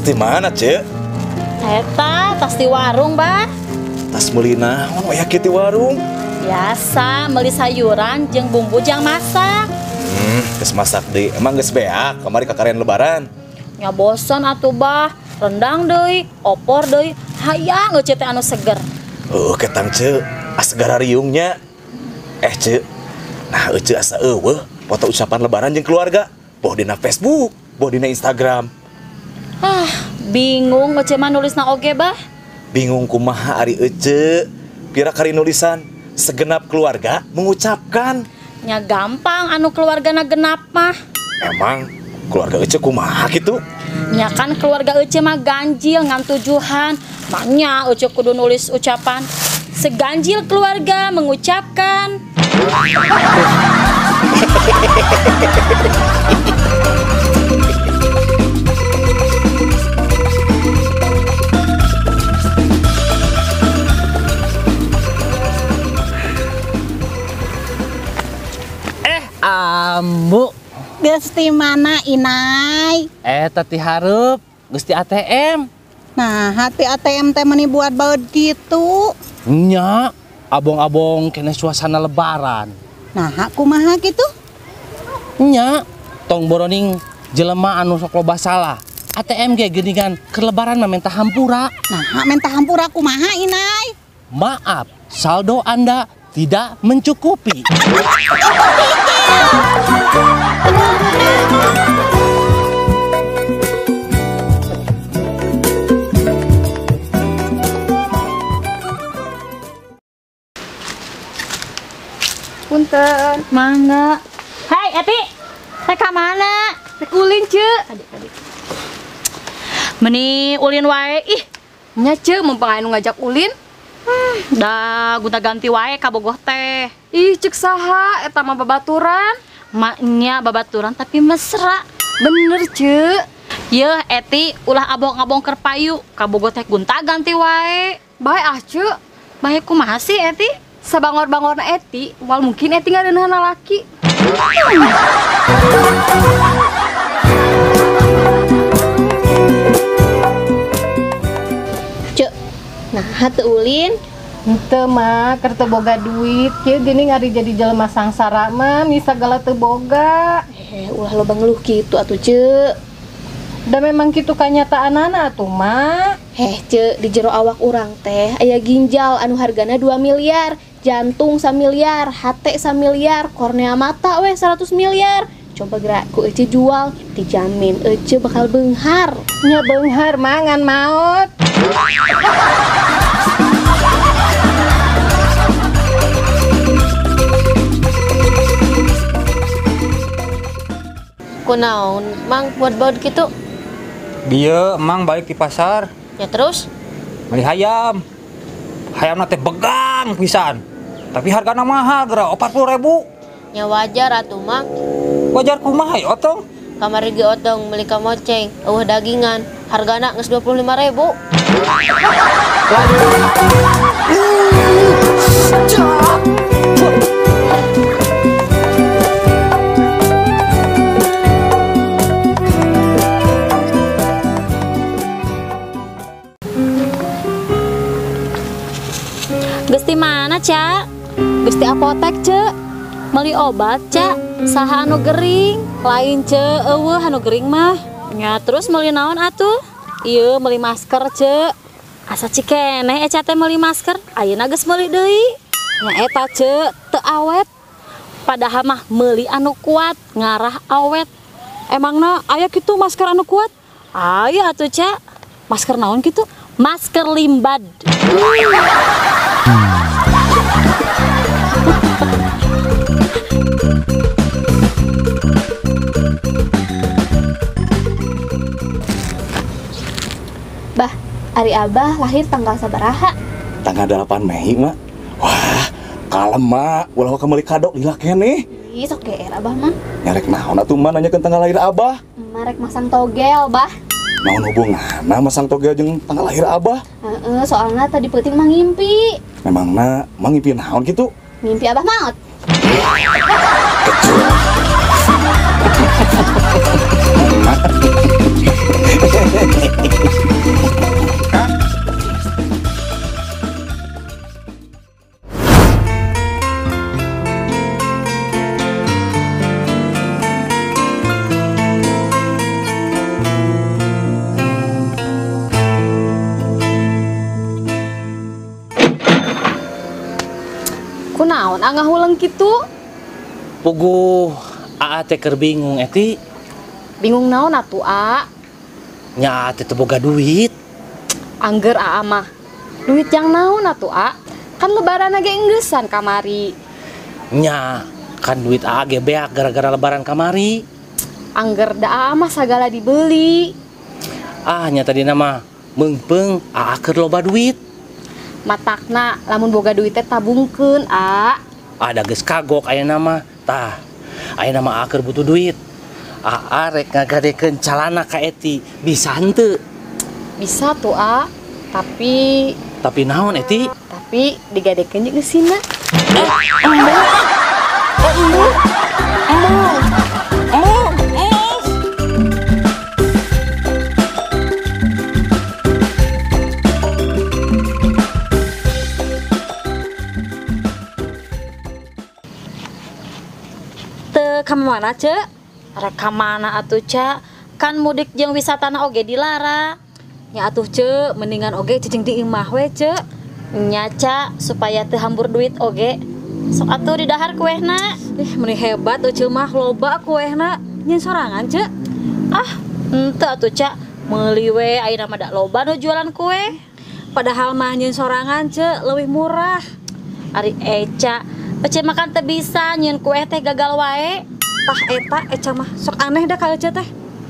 Di mana, Cek? Eta, tas di warung, Bah. Tas meuli naon waya kieu di warung? Biasa, meuli sayuran jeung bumbu jang masak. Geus masak deui. Emang geus beak kamari kakaren lebaran. Nya bosan atuh, Bah. Rendang deui, opor deui, hayang euceu teh anu seger. Heuh, ketang, Cek. Asegara riungnya. Cek. Nah, euceu asa eueuh foto ucapan lebaran jeung keluarga. Boh dina Facebook, boh dina Instagram. Ah, bingung euceu mah nulisna oge, Bah. Bingung kumaha ari euceu. Pira kari nulisan segenap keluarga mengucapkan. Nya gampang anu keluargana genap mah. Emang keluarga euceu kumaha kitu? Nya kan keluarga euceu mah ganjil ngan tujuhan. Maknya euceu kudu nulis ucapan seganjil keluarga mengucapkan. Ambu geus ti mana Inai? Tati hareup geus ti ATM. Nah, hati ATM teh meuni buat baeud kitu. Nya, abong-abong kena suasana lebaran. Nah, kumaha kitu? Nya, tong boroning jelema anu sok loba salah. ATM ge geuningan keur lebaran mah menta hampura. Nah, menta hampura kumaha Inai? Maaf, saldo Anda tidak mencukupi. Punten. Mangga. Hai, Eti. Rek ka mana? Rek ulin, Ceu. Adik-adik. Meni ulin wae ih. Nya, Ceu, mumpung aya nu ngajak ulin. Dah gonta-ganti wae ka bogoh teh. Ih, ceuk saha eta mah babaturan. Maknya babaturan tapi mesra. Bener, Ceu. Yeuh, Eti, ulah abong-abong keur payu. Ka bogoh teh gonta-ganti wae. Bae ah, Ceu. Bae kumaha sih, Eti? Sabangor-bangorna Eti, moal mungkin Eti ngareuneuhan lalaki. Ceu, nah teu ulin. Henteu mah, keur teu boga duit kieu geuning ari jadi jelema sangsara mah ni sagala teu boga. Ulah loba ngeluh kitu atuh, Ceu. Da memang kitu kanyataanana atuh mah. Ceu, di jero awak urang teh aya ginjal anu hargana 2 miliar, jantung 1 miliar, hate 1 miliar, kornea mata weh 100 miliar. Coba gerak ku ece jual, dijamin ece bakal beunghar. Nya beunghar mah ngan maot. Kunaon mang buat-buat gitu? Dia emang balik di pasar. Ya terus? Beli hayam. Hayamna teh begang pisan. Tapi hargana mahal geura 40.000. Ya wajar atuh mang. Wajar kumaha ya otong? Kamari ge otong meuli ka moceng, eueuh dagingan, hargana geus 25.000. Geus ti mana, Ca? Geus ti apotek, Ceu. Meuli obat, Ca. Saha anu gering? Lain, Ceu, eueuh anu gering mah. Nya terus meuli naon atuh? Ieu meuli masker, Ceu. Asa cikeneh Eca teh meuli masker, ayeuna geus meuli deui. Nya eta, Ceu, teu awet. Padahal mah meuli anu kuat, ngarah awet. Emangna aya kitu masker anu kuat? Aya atuh, Ca. Masker naon kitu? Masker limbad. Bah, ari Abah lahir tanggal sabaraha? Tanggal 8 Mei, Mak. Wah, kalem, Mak. Ulah waka meuli kado lila keneh. Ih, sok geer Abah mah. Nyarek naon atuh mah nanyakeun tanggal lahir Abah? Marek masang togel, Bah. Naon hubunganna masang togel jeung tanggal lahir Abah? Heeh, soalna tadi peuting mah ngimpi. Memangna mah ngimpi naon kitu? Ngimpi Abah maot. Kecil. Kunaon angahuleng kitu? Puguh aa teh keur bingung Eti. Bingung naon atuh a? Nya teh teu boga duit. Angger aa mah. Duit yang naon atuh a? Kan lebaran ge enggesan kamari. Nya kan duit aa ge beak gara-gara lebaran kamari. Angger da aa mah sagala dibeli. Ah nya tadi nama meungpeung aa keur loba duit. Matakna lamun boga duit teh tabungkeun a. Ada geus kagok ayeuna mah. Tah ayeuna mah aa keur butuh duit. Aa rek ngagadekeun calana ka Eti, bisa henteu? Bisa tuh a, tapi naon Eti? Tapi digadekeun jeung eusina. Teu ka mana ce? Rek ka mana atuh ca? Kan mudik jeung wisatana oge dilarang. Nya atuh ce, mendingan oge cicing di imah we ce. Nya ca, supaya teu hambur duit oge. Sok atuh didahar kuehna. Ih, meni hebat ece mah loba kuehna. Nyen sorangan ce? Ah, henteu atuh ca, meuli we ayeuna mah da loba nu jualan kue. Padahal mah nyen sorangan ce, leuwih murah. Ari Eca, ece makan teu bisa nyen kue teh gagal wae. Tah eta Eca mah sok aneh dah ka Ece teh.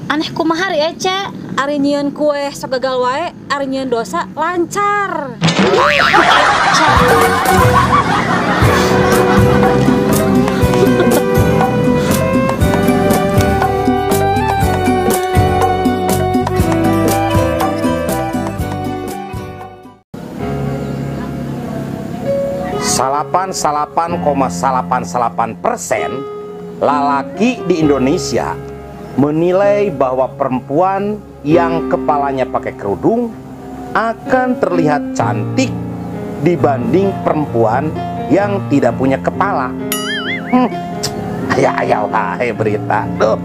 Aneh kumaha ari Eca? Ari nyieun kue sok gagal wae, ari nyieun dosa lancar. Salapan 99,99% lalaki di Indonesia menilai bahwa perempuan yang kepalanya pakai kerudung akan terlihat cantik dibanding perempuan yang tidak punya kepala. Ayah wae berita. Duh.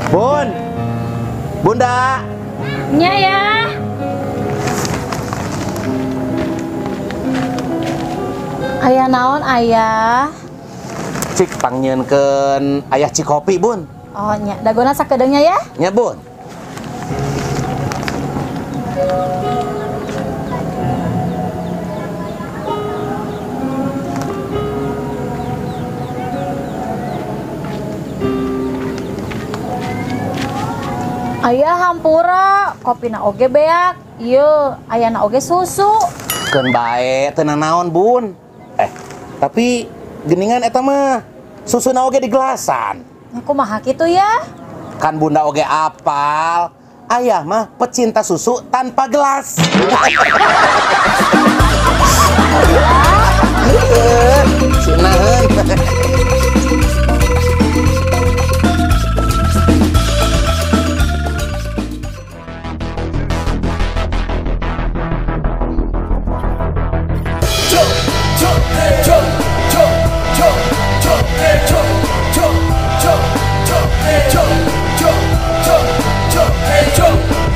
Bun. Bunda. Nya ya. Ayah naon ayah? Cik pangnyieunkeun ayah cikopi, Bun. Oh nya, dagona sakedeungnya ya? Nya, Bun. Ayah hampura, kopina oge beak. Ieu, ayana oge susu. Keun bae teu nanaon, Bun. Tapi geningan eta mah susuna oge di gelasan. Kumaha kitu ya? Kan Bunda oge apal. Ayah mah pecinta susu tanpa gelas. Sinaheun.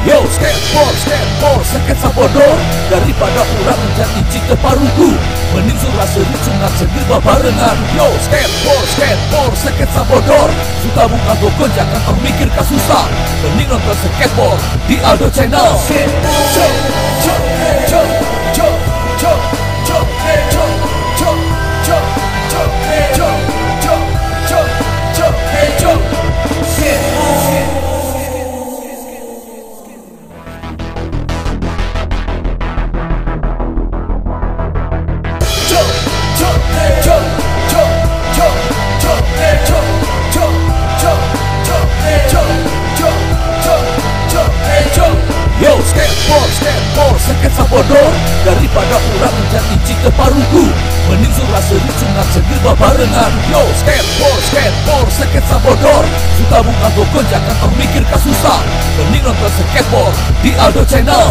Yo, skateboard, skateboard, seket sabodor. Daripada urang jadi cita parugu, mending surah seri sunat segir babarengan. Yo, skateboard, skateboard, seket sabodor. Suka buka gogon, jangan tong mikir kasusah. Mending nonton skateboard di Aldo Channel. Yo, skateboard, skateboard, seket sabodor. Daripada urang jadi cita parugu, mending surah seri sunat segir babarengan. Yo, skateboard, skateboard, seket sabodor. Suka buka gogon, jangan tong mikir kasusah. Mending nonton skateboard di Aldo Channel.